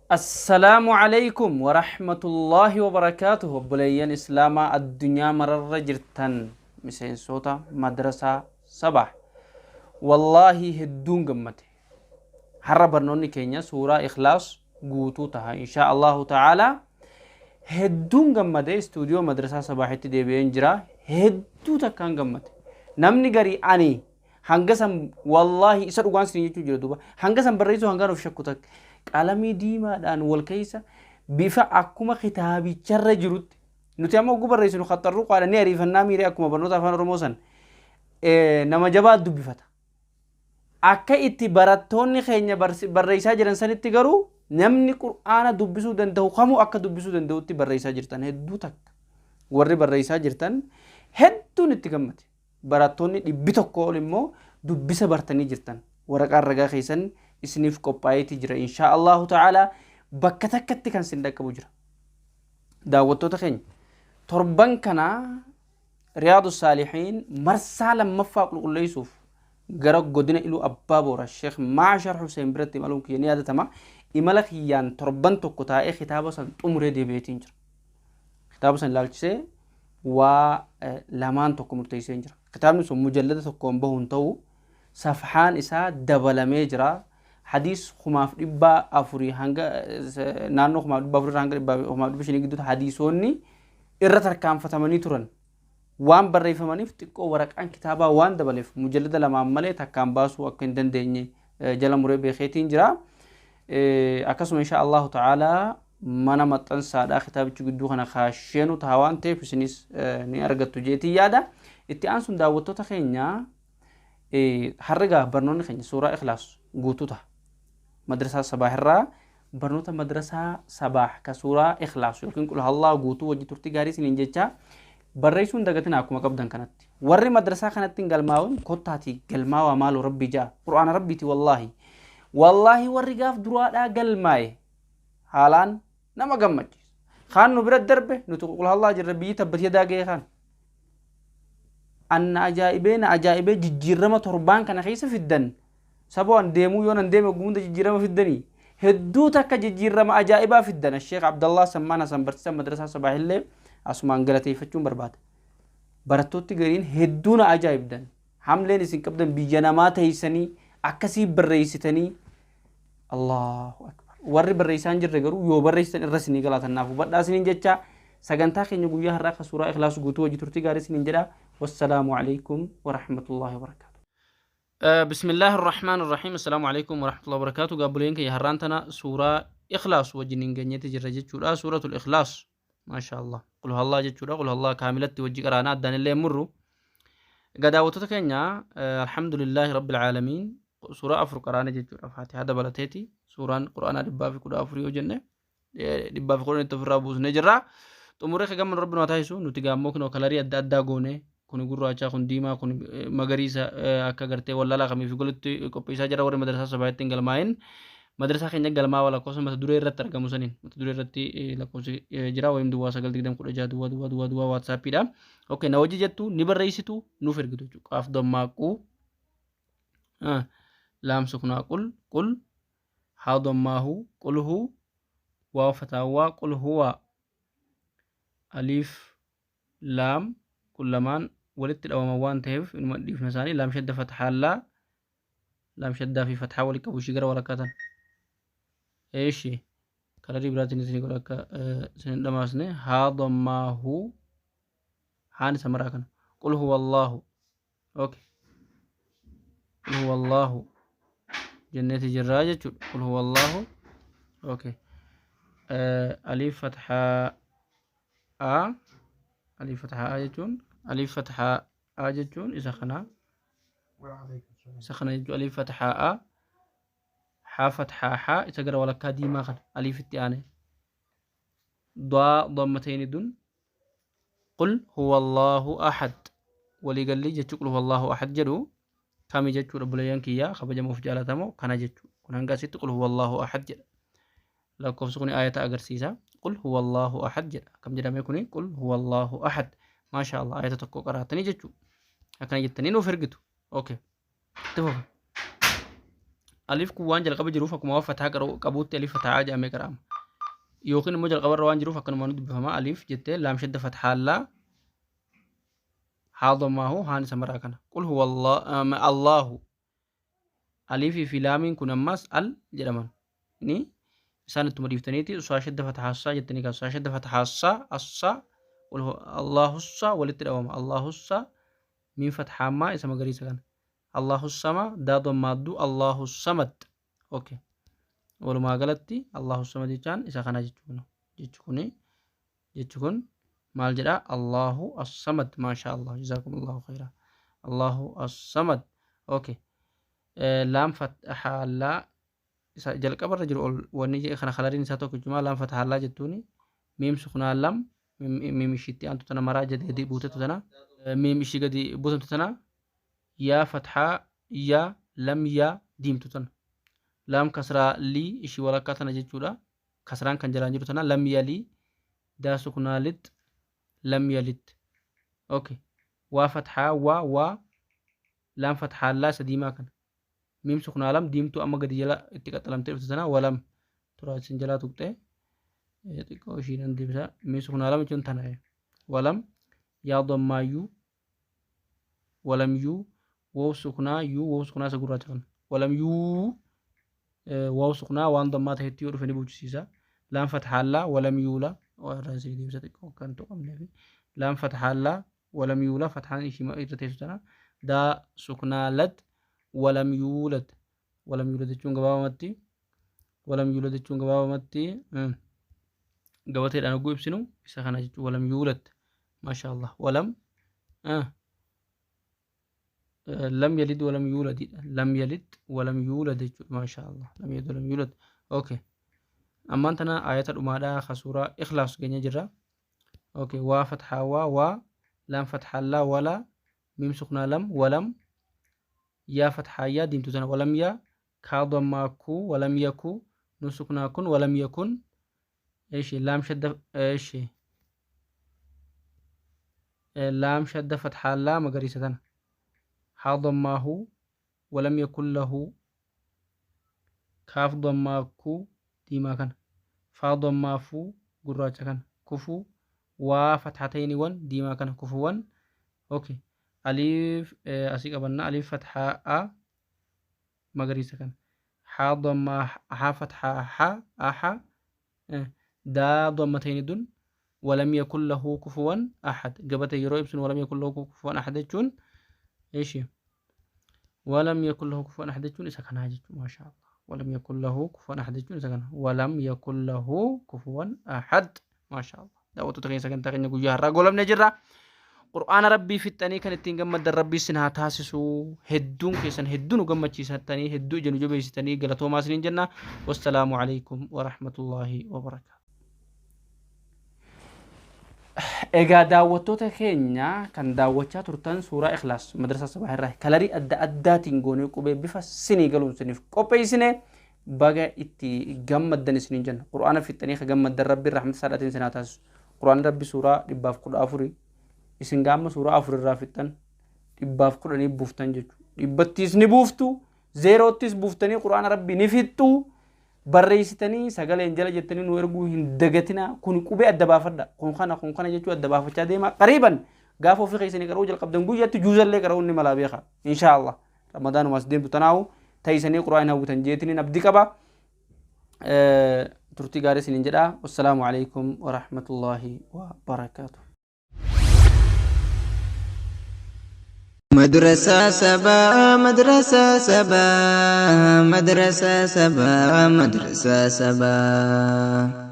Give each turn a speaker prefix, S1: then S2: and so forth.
S1: Assalaamu Aleeykum Warahmatullaahi Wabarakaatuh Obboleeyyan Islaamaa addunyaa mararra jirtan miseensoota madrasaa Sabaah Wallaahi hedduun gammade har'a barnoonni keenya suuraa Ikhlaas guutuu taha inshaa Allahu ta'aalaa hedduun gammade istuudiyoo madrasaa Sabaahitti deebi'een jira hedduu takkaan gammade namni garii ani Hanga san wallaahi isa dhugaan isin jechuu jira duuba. Hanga san barreessuu hangaan of shakku takka. Qalamii diimaadhaan wal keessa bifa akkuma kitaabicharra jirutti. Nuti amma oguu barreessinu kaxxarruu qaadha ni ariifannaa miiree akkuma barnoota afaan Oromoo san nama jabaa dubbifata. Akka itti barattoonni keenya barreessaa jiran sanitti garuu namni qur'aana dubbisuu danda'u kamuu akka dubbisuu danda'utti barreessaa jirtan hedduu takka. Warri barreessaa jirtan hedduun itti gammade. Barattoonni dhibbi tokko ol immoo dubbisa bartanii jirtan. Waraqaan ragaa keessan isiniif qophaa'eeti jira. Inshaa Allahu ta'ala bakka takkatti kan sin dhaqqabu jira. Daawwattoota keenya torban kana Riyaadu Saalihiin marsaa lammaffaa qulqulleessuuf gara godina Iluu Abbaa Boora Sheekh Maashar Hussein biratti imaluun kiyya ni yaadatama. Imala kiyyaan torban tokko taa'ee kitaaba san xumuree deebi'eetiin jira. Kitaaba san ilaalchisee waa lamaan tokko murteessee jira. Kitaabni sun mujallada tokkoon bahu hin ta'u safhaan isaa dabalamee jira. Hadiis 1400 hanga naannoo 1400 hanga 1500 gidduutti hadiisoonni irra tarkaanfatamanii turan waan barreeffamaniif xiqqoo waraqaan kitaabaa waan dabaleef mujallada lamaan malee takkaan baasuu akka hin dandeenye jala muree beekeetiin jira. Akkasuma insha Allahu ta'ala mana maxxansaadhaa kitaabichi gidduu kana kaasheenu taha waan ta'eef isinis ni argattu jeetii yaada. Itti aansuun daawwattoota keenya har'a gaa barnoonni keenya suuraa Ikhlaas guutuu taha. Madrasaa Sabaah irraa barnoota madrasaa Sabaah ka suuraa Ikhlaas yookiin qul hallaa guutuu wajji turtii gaarii isiniin jecha barreessuun dagatina akkuma qabdan kanatti. Warri madrasaa kanatti hin galmaa'uun kottaatii galmaawaa maaloo rabbii ja'a. Qur'aana rabbiiti wallaahi. Wallaahi warri gaaf duraadhaa galmaa'e haalaan nama gammachiisa. Kaan nu bira darbe nuti qulqullaa jirra biyyi tabbat yadaa ga'ee kaan. Anna ajaa'ibee na ajaa'ibee jijjiirama torbaan kana keessa fiddan saboo an deemuu yoo nan deeme hunda jijjiirama fiddanii hedduu takka jijjiirama ajaa'ibaa fiddan Sheekh Abdallah Sammaan Hasan barsiisaa madrasaa Sabaahillee asumaan galateeffachuun barbaada. Barattooti gariin hedduu na ajaa'ibdan. Hamleen isin qabdan biyya namaa teessanii akkasii barreessitanii Allahu akbar. Warri barreessaa hin jirre garuu yoo barreessitan irra isinii galaatan naaf hubadhaa isiniin jecha sagantaa keenya guyyaa har'aa kan suuraa ikhlaas guutuu hojii turtii gaarii isiniin jedha. Wassalaamu alaikum warahmatullahi wabarakaatu. Bismillaahi irrahmaan irrahiim. Assalaamu alaikum warahmatullahi wabarakaatu. Gaabboleen keenya har'aan tana suuraa ikhlaas wajjin hin geenyetti jirra jechuudha. Suuratul ikhlaas. Maasha Allah. Qul huwallah jechuudha. Qul huwallah kaamilatti wajji qaraana addaan illee hin murru. Egaa daawwattoota keenya alhamdulillahi rabbil aalamiin suuraa afur qaraana jechuudha. Faatihaa dabalateeti. Suuraan quraanaa 114 yoo jenne 110tti ofirraa buusnee jirra. Xumuree ka gammadu rabbi nu haa taasisu. Nuti gaammoo kinoo kalarii adda addaa goone kun gurraachaa kun diimaa kun magariisa akka gartee wallaalaa kamiif golutti qopheessaa jira warri madrasaa sabaa ittiin galmaa'in madrasaa keenya galmaa'aa lakkoofsa mata duree irratti argamu saniin mata duree irratti lakkoofsi jira wayim duwwaa 9 20 16 duwwaa duwwaa duwwaa duwwaa waatsaappiidha. Okay na hojii jettu ni barreessitu nuuf ergitu jechuudha. Qaaf dammaa quu laam suknaa qul qul haa dammaahu qul hu waaw fataawwaa qul huwa aliif laam kun lamaan walitti dhawaman waan ta'eef inuma dhiifna isaanii laam shadda fatxaa laa laam shaddaa fi fatxaa walitti qabu ishii gara walakkaa tan eeshi kalarii biraatiin isin godha akka isin hin dhamaasne haa dammaahu haan isa maraa kana qul huwa allaahu okay qul huwa allaahu jenneeti jirraa jechuudha qul huwa allaahu okay aliif fatxaa a aliif fatxaa a jechuun aliif fatxaa a jechuun isa kana isa kana jechuun aliif fatxaa a haa fatxaa haa isa gara walakkaa diimaa kana aliifitti aane daa dammatayni dun qul huwa allaahu ahad waliigalli jechi qul huwa allaahu ahad jedhu kami jechuudha obboleeyyan kiyya kabajamuuf jaalatamoo kana jechuudha kun hanga asitti qul huwa allaahu ahad jedha lakkoofsi kun aayata agarsiisa qul huwa allaahu ahad jedha akkam jedhame kuni qul huwa allaahu ahad maasha allah aayata tokko qaraatanii jechuudha akkana jettanii nuuf ergitu okay itti fufa. Alif kun waan jalqaba jiruuf akkuma waan fataa qabuutti alif fataa jedhamee qara'ama. Yookiin immoo jalqabarra waan jiruuf akkanumaan dubbifama. Alif jettee laam shadda fathaallaa haa dhammaahu haan isa maraa kana. Qul huwa Allahu. Aliifii fi laamiin kun ammas al jedhaman. Ni isaan ittuma dhiiftaniiti saa shadda fathaassaa jettanii kaasu. Saa shadda fathaassaa assaa qul huwa Allahussa walitti dhawama. Allahussa miin fathaammaa isa magariisa kana. Allahu sama daa dammaaddu Allahu samad. Okay. Walumaa galatti Allahu samad jechaan isa kana jechuudha. Jechi kuni jechi kun maal jedha? Allahu as-samad. Maasha Allah. Jazakumullahu khairan. Allahu as-samad. Okay. Laam fathaallaa isa jalqabarra jiru ol wanni jedhe kana kalariin isaa tokko jechuudha. Laam fathaallaa jettuuni miim sukunaa lam miim ishiitti aantu tana maraa gadi gadi buutetu tana miim ishii gadi buutamtu tana yaa fathaa yaa lam yaa diimtu tana laam kasraa lii ishii walakkaa tana jechuudha. Kasraan kan jalaan jiru tana lam yalii daa sukunaa lix lam yalit. Okay. Waa fathaa waa waa laam fathaa laa isa diimaa kana. Miim sukunaa lam diimtuu amma gadi jala itti qaxxalamtee dhufte tana walam turaa isin jalaa tuqxee xiqqoo ishii nan deebisa. Miim sukunaa lam jechuun tana walam yaa dammaayyuu walam yuu wow sukunaa yuu wow sukunaa isa gurraacha kana walam yuu wow sukunaa waan dammaa ta'etti yoo dhufe ni buuchisiisa. Laam fathaallaa walam yuula irraa isin deebisa xiqqoo kan tuqamneefi laam fathaallaa walam yuula fathaan ishii irra teessu tana daa sukunaa lad walam yuulad walam yuulad jechuun gabaabamatti walam yuulad jechuun gabaabamatti gabateedhaan hogguu ibsinu isa kana jechuun walam yuulad maasha Allah walam lam yalid walam yuulad lam yalid walam yuulad jechuudha maasha Allah lam yalid walam yuulad. Okay. Ammaan tana ayata dhumaadhaa ka suuraa Ikhlaas keenya jirra. Okay. Waa fathaa waa waa laam fathaa laa wala miim suknaa lam walam yaa fathaa yaa diimtuu tana walam yaa kaa dammaa kuu walam yakuu nu suknaa kun walam yakun eeshi laam shadda eeshi laam shadda fathaa laa magariisa tana haa dammaa huu walam yakun lahu kaaf dammaa kuu diimaa kana faa dammaa fuu gurraacha kana kufuu waa fathatayni wan diimaa kana kufuwan. Okay. Alif asii qabanna alif fathaa a magariisa kana haa dammaa haa fathaa ha aha daa dammatayni dun walam yakun lahu kufuwan ahad gabate yeroo ibsinu walam yakun lahu kufuwan ahad jechuun eeshi walam yakun lahu kufuwan ahad jechuun isa kanaa jechuun maasha Allah walam yakun lahu kufuwan ahad jechuun isa kana walam yakun lahu kufuwan ahad maasha Allah. Daawwattoota keenya sagantaa keenya guyyaa har'aa goolabnee jirra. Qur'aana Rabbii fixxanii kan ittiin gammaddan Rabbii isin haa taasisu. Hedduun keessan hedduu nu gammachiisatanii hedduu ija nu jabeessitanii galatoomaa isiniin jenna. Wassalaamu alaikum wa rahmatullaahi wa barakaatu. Egaa daawwattoota keenya kan daawwachaa turtan suuraa Ikhlaas madrasaa Sabaa irraa kalarii adda addaatiin goonee qubee bifa sinii galuun siniif qopheessine baga itti gammaddan isiniin jenna. Qur'aana fixxanii ka gammaddan Rabbiin rahmata isaadhaatiin isin haa taasisu. Qur'aanni Rabbi suuraa 114 isin gaamma suuraa 4 irraa fixxan 110 buuftan jechuudha. Dhibbattiis ni buuftu, zeeroottis buuftanii Qur'aana Rabbi ni fixxu. Barreessitanii sagaleen jala jettanii nu erguu hin dagatinaa. Kun qubee adda baafadha. Kun kana kun kana jechuu adda baafachaa deema. Qariiban gaafa ofii keessanii qara'uu jalqabdan guyyatti juuzallee qara'uun ni malaa beeka. Inshaa Allah. Ramadaanumaas deemtu tanaahu taysanii Qur'aan hawwitan jeetiniin abdii qaba. Turtii gaarii isiniin jedha. Wassalaamu alaikum wa rahmatullaahi wa barakaatuh.
S2: Madrasaa sabaa madrasaa sabaa madrasaa sabaa madrasaa sabaa.